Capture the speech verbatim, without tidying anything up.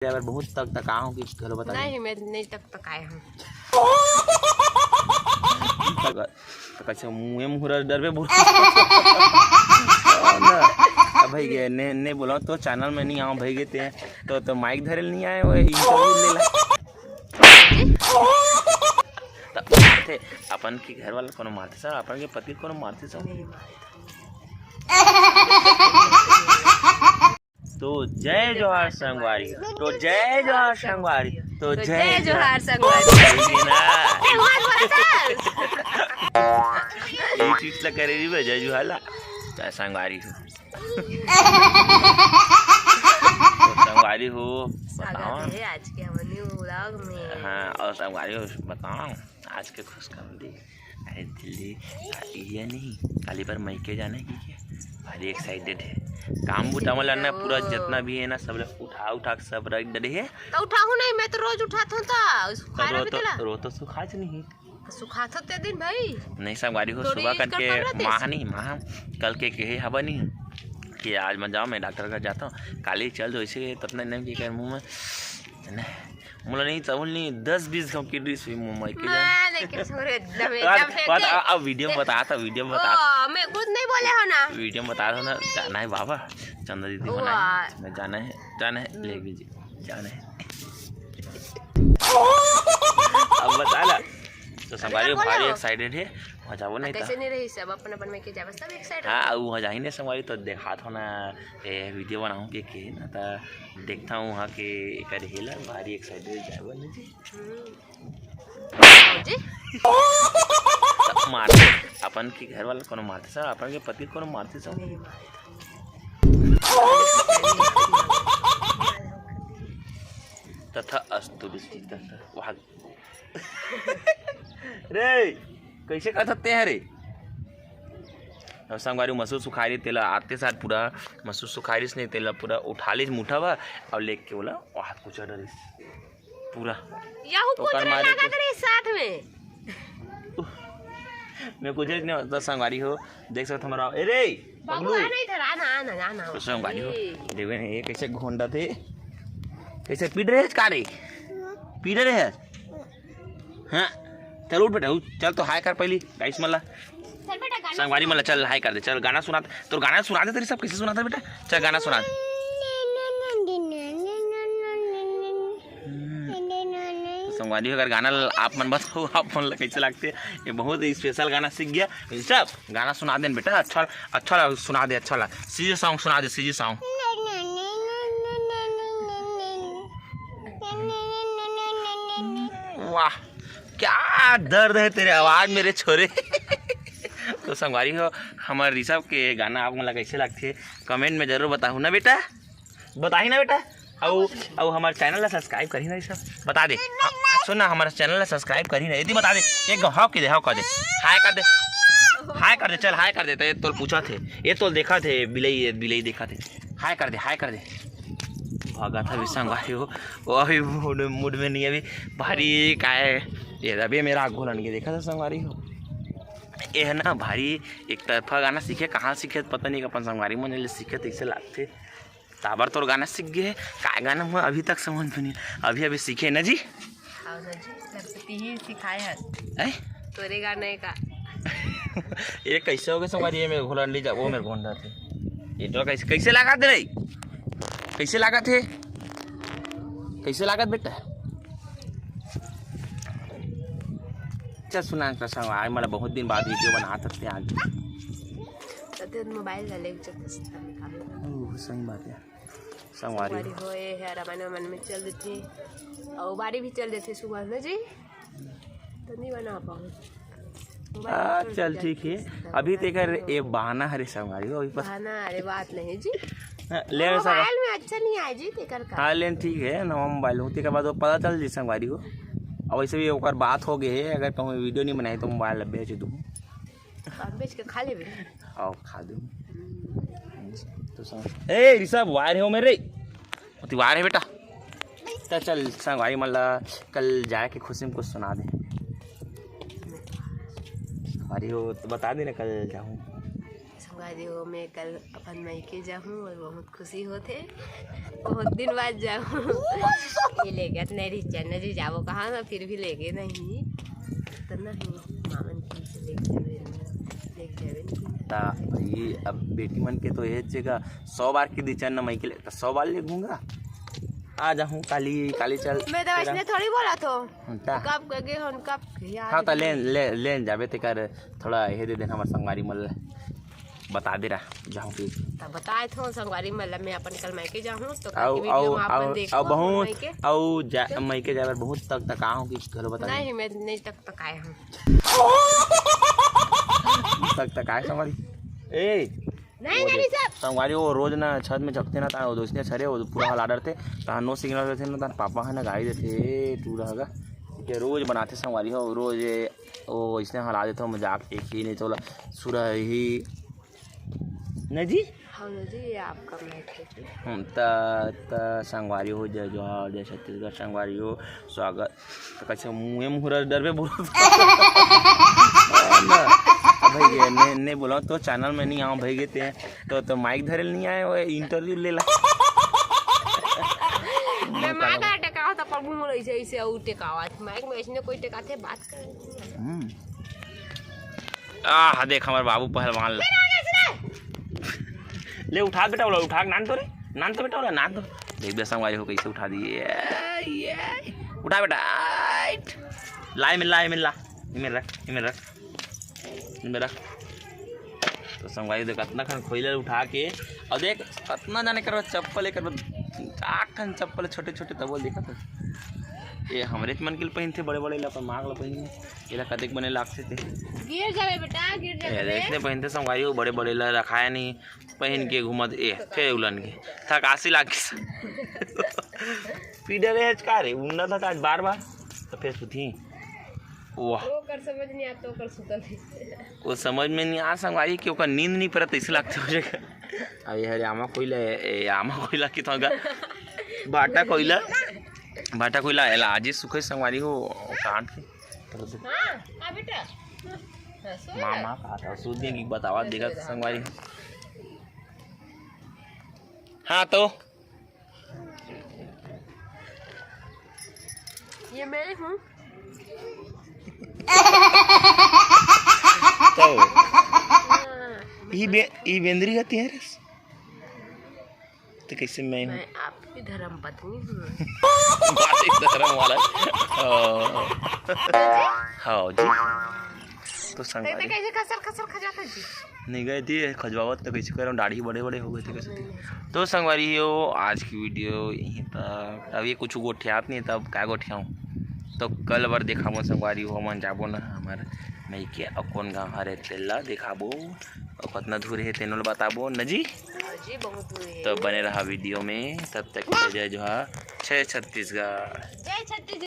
Driver बहुत तक तकाहूँ कि घलो बता नहीं, मैं नहीं तक तकाए हूँ। तक, तक अच्छा मुँहे मुहरा डरबे बोल। अब भाई ये ने, ने बोला तो चैनल में नहीं आऊँ भाई, ये ते तो, तो माइक धरे नहीं आए, वो इंटरव्यू ले ला। तो मारथे अपन के घर वाला कोनो मारथे सर, अपन के पति कोनो मारथे सर। तो जय जोहार संगवारी, तो जय जोहार संगवारी, तो तो जय जय जोहार संगवारी। संगवारी ना। ए, मत बोला सर। यही चीज ला करे रही बे, जय जोहार ला। चाहे संगवारी हो। तो संगवारी हो, बताओ। स्वागत है आज के हमनी व्लॉग में। हाँ, और संगवारी हो, बताओ आज के खुशखबरी। अरे दिल्ली, ये नहीं, काली पर मइके जाना है कि क्या? भारी एक्साइटेड है। काम बुता वाला ना, पूरा जितना भी है ना, सब लोग उठा उठा के सब रख डरे है। तो उठाहूँ नहीं, मैं तो रोज उठात हूँ तो तो खाए रो रहे तो, तेला। रो तो सुखाच नहीं। तो सुखात होते दिन भाई। नहीं संगवारी हो, थोड़ी सुबह इसका करके कर लेते। माँ नहीं, माँ कल के कहे हवा नहीं कि आज मैं जाओ, मैं डॉक्टर घर जाता हूँ, काली चल दो, इसे ततना नहीं कि कर मुँह में, नहीं, मोला नहीं, चावल नहीं, दस बीस गाँव की डिश हुई मुँह में, के जान। मैं लेकिन छोरे एकदम, बात, एकदम फेंक बात, दे। आ, आ, वीडियो में बता था, वीडियो में बता था। ओ, मैं कुछ नहीं बोले हो ना। वीडियो में बता था ना, जाना है बाबा, चंदा दीदी ओ, होना आ। है, मैं जाना है, जाना है, हम्म। ले लीजिए, जाना है। अब बता ना, तो संगवारी बोला भारी हो। एक्साइटेड है, वहाँ जाबो नहीं कैसे था। नहीं रही, सब अपन अपन में के जाबे, सब एक्साइटेड। हाँ, वो वहाँ जाही नहीं संगवारी, तो देखा था ना, ए, वीडियो बनाऊँ के, के ना, तो देखता हूँ वहाँ के एक हेला, भारी एक्साइटेड जाबो नहीं जी। हम्म। जी। मारथे, अपन के घर वाला कोनो मारथे सर, अपन के पति कोनो मारथे सर। तथा अस्तु बिस्ती तथा। वाह। रे, कैसे कथत ते हरे? अब संगवारी मसूर सुखारी तेला आते साथ पूरा मसूर सुखारी से नहीं, तेला पूरा उठा लीस मुठा बा और लेके बोला, वाह, कुछ डरिस। पूरा। यहू तो कुछ कर नहीं मारे लागत तो रही साथ में। मैं कुछ नहीं होता संगवारी हो, देख सकते हमारा, ए रे, बाबू, पगलू। आ नहीं था, आना, आना, आना। तो संगवारी हो, ए। देखो ना, ये कैसे घोंडा थे, कैसे पीट रहे हैं, का रे? पीट रहे हैं? हाँ, चल उठ बेटा, उठ, चल तो हाय कर पहली, गाइस मला। चल बेटा, गाना संगवारी सुना। मला, चल हाय कर दे, चल गाना सुना, तोर गाना सुना दे, तेरी सब कैसे सुनाता बेटा, चल गाना सुना दे। संगवारी हो, अगर गाना ल-, आप मन बताओ, आप मन ला कैसे लगते? ये बहुत ही स्पेशल गाना सीख गया। सब गाना सुना देन बेटा, अच्छा, अच्छा ला सुना दे, अच्छा ला। सीजी सॉन्ग सुना दे, सीजी सॉन्ग। वाह, क्या दर्द है तेरे आवाज में रे छोरे। तो संगवारी हो, हमर ऋषभ के गाना आप मन ला कैसे लगथे, कमेंट में जरूर बताहू ना बेटा। बताही ना बेटा। अउ, अउ हमर चैनल ला सब्सक्राइब करही ना, ये सब बता दे। हाँ, सुन ना, हमर चैनल ला सब्सक्राइब करही ना, यदि बता दे, एक गो हाव के दे, हाव कर दे, हाय कर दे, हाय कर दे, चल हाय कर दे। तो ये तोल पूछा थे, ये तोल देखा थे, बिलई, ये बिलई देखा थे, हाय कर दे, हाय कर दे। भागा था भी संगवारी हो, वो अभी मूड, मूड में नहीं, अभी भारी का है ये, अभी मेरा आग घोलन के देखा था संगवारी हो। ये है ना भारी एक तरफा गाना सीखे, कहाँ सीखे पता नहीं, अपन संगवारी मन ले सीखे, तो इसे लागथे। ताबर तोर गाना सीख गए है। का गाना हुआ अभी तक समझ में नहीं, अभी अभी सीखे ना जी। आओ ना जी, लखपति ही सिखाए हस। हैं? तोरे गाना है का? ये कैसे हो गए संगवारी, ये मेरे घोड़ा ले जा, वो मेरे घोंडा थे। ये तो कैसे, कैसे लगा दे रही? कैसे लगा थे? कैसे लागत बेटा? चल सुना का संगवारी, मला बहुत दिन बाद वीडियो बनात हते आज। तते मोबाइल ला लेके चलते। ओह, सही बात है। संगवारी संगवारी हो। होए है, रामायण मन में चल देथे, और बारी भी चल देथे सुबह में जी, तो नहीं बना पाऊँ। मोबाइल हाँ, में चल चल ठीक है। जाथे। अभी तेकर ए बहाना हरे संगवारी हो, अभी पता बहाना, अरे बात नहीं जी। हाँ, ले वो रे सारा। मोबाइल में अच्छा नहीं आए जी, तेकर का। हाँ, लेन ठीक है, नवा मोबाइल हो, तेकर बाद वो पता चल जी संगवारी हो। अब वैसे भी ओकर बात हो गए है, अगर कहूँ वीडियो नहीं बनाई तो मोबाइल बेच दूँ। आप बेच के खा लेबे। आओ, खा दे। तो संग-, ए, ऋषभ, वायर है वो मेरे। वो तो वायर है बेटा। चल, चल, संगवारी मन ला कल जाए के खुशी में कुछ सुना दे। अरे, वो तो बता दे ना, कल जाऊँ। आज वो मैं कल अपन मायके जाहूँ और बहुत खुशी होथे, बहुत दिन बाद जाहूँ। ये लेके नहीं रही चैनल जी जाबो कहाँ ना, फिर भी लेके नहीं तो नहीं मामन की से लेके जाबे, लेके जाबे नहीं। ता भाई, अब बेटी मन के तो ये जगह सौ बार की दी चैनल मायके ले, तो सौ बार ले घूंगा। आ जाहूँ काली, काली चल मैं तो तेरा। वैसने थोड़ी बोला थो। ता। कब गए हम, कब यार हाँ, तो लेन, ले, लेन जाबे ते कर, थोड़ा ये दे देना हमारे संगवारी मन ला। बता दे रहा, जाहूँ कि तब बताए थो संगवारी मन ला, मैं अपन कल मायके जाहूँ, तो कल अउ, की वीडियो अउ, में अपन अउ, देखो अउ बहुत, मायके। अउ जा, मायके जाए बर बहुत तक तक आहूँ कि घलो बता दे। नहीं, मैं नहीं तक तक आए हूँ। तक तक आए संगवारी। ए, नहीं, वो नहीं, दे, सब। संगवारी वो रोज ना छत में झकते ना, ता वो दोस्त ने सरे, वो पूरा हला डरते, ता no signal रहते ना, ता पापा है ना गाड़ी देते, ए, टूरा हगा। ये रोज बनाते संगवारी हो, रोज ये, वो इसने हला देते हो, मजाक एक ही नहीं चला, सुरही। नहीं जी? हाँ ना जी, ये आपका माइक है जी। हम त, त संगवारी हो, जय जोहार, जय छत्तीसगढ़ संगवारी हो, स्वागत। तो कैसे मुँहे मुहरा डरबे बोलो तो। अब भाई ये ने, ने बोला तो चैनल में नहीं आऊँ भाई, ये ते तो, तो माइक धरे नहीं आए, वो इंटरव्यू ले ला। मैं माइक ला टेकावत, पर मुँह ऐसे, ऐसे अउ टेकावत। माइक में ऐसने कोई टेकाथे, बात करे। हम्म। आह, देख हमारे बाबू पहलवान ला। ले उठा बेटा, ओला उठा, नान तो रे, नान तो बेटा, ओला नान तो। देख बे संगवारी हो कैसे उठा दिए। ये, ये। उठा बेटा, आइट। ला, इमें ला, इमें ला, इमें रख, इमें रख, इमें रख। तो संगवारी देख, अतना खन खोइला उठा के, अउ देख, अतना जाने करबा चप्पल, एकर बाद आठ ठन चप्पल छोटे-छोटे, तब वो देखत हस। ये हमरेच मन के ल पहिनथे, बड़े-बड़े ला, अपन माँ के ल पहिन। एला कतेक बने लागथे ते। गिर जाबे बेटा, गिर जाबे ए, रे। अइसने पहिनथे संगवारी हो, बड़े-बड़े ला रखाय नहीं, पहिन के घूमत, ए, फेर उलन के। थकासी लागिस। पी डरे हच का रे, उन्ना था आज बार-बार, तो फेर सुती। वाह। ओकर समझ नहीं आता, ओकर सुतल है। वो समझ में नहीं आ संगवारी कि ओकर नींद नहीं परत, ऐसे लागथे हो जाएगा। अब ये हरे आमा कोइला, ए, आमा कोइला की तो गा-, बाटा कोइला, बाटा कोइला, एला आजे सुखे संगवारी हो, काट के। हाँ, हाँ बेटा। हाँ, सो माँ, जा। माँ कहा था, सूद नहीं कि बतावा देगा संगवारी। हाँ तो। ये मैं हूँ। तो हाँ, ई बे-, ई बेंदरी गति है रे। तो कैसे मैं हूँ? मैं आपकी धर्म पत्नी हूँ। भाई धर्म वाला। ओ। हाँ जी। तो संगवारी। कैसे खसर खसर खजाता जी? नहीं गए थे खजवावत, तो कैसे कह रहा हूँ, दाढ़ी बड़े बड़े हो गए थे कैसे थे। तो संगवारी हो, आज की वीडियो यहीं तक। अब ये कुछ गोठियात नहीं, तब क्या गोठियाऊँ? तो कल बर देखाबो संगवारी हो, हमन जाबो ना हमार मइके, अउ कौन गाँव हरे तेला देखाबो, अउ कतना दूर हे तेनो ल बताबो न जी। हाँ जी, बहुत दूर है। तो बने रहा वीडियो में, तब तक के लिए जय जोहार, जय छत्तीसगढ़। जय छत्तीसगढ़।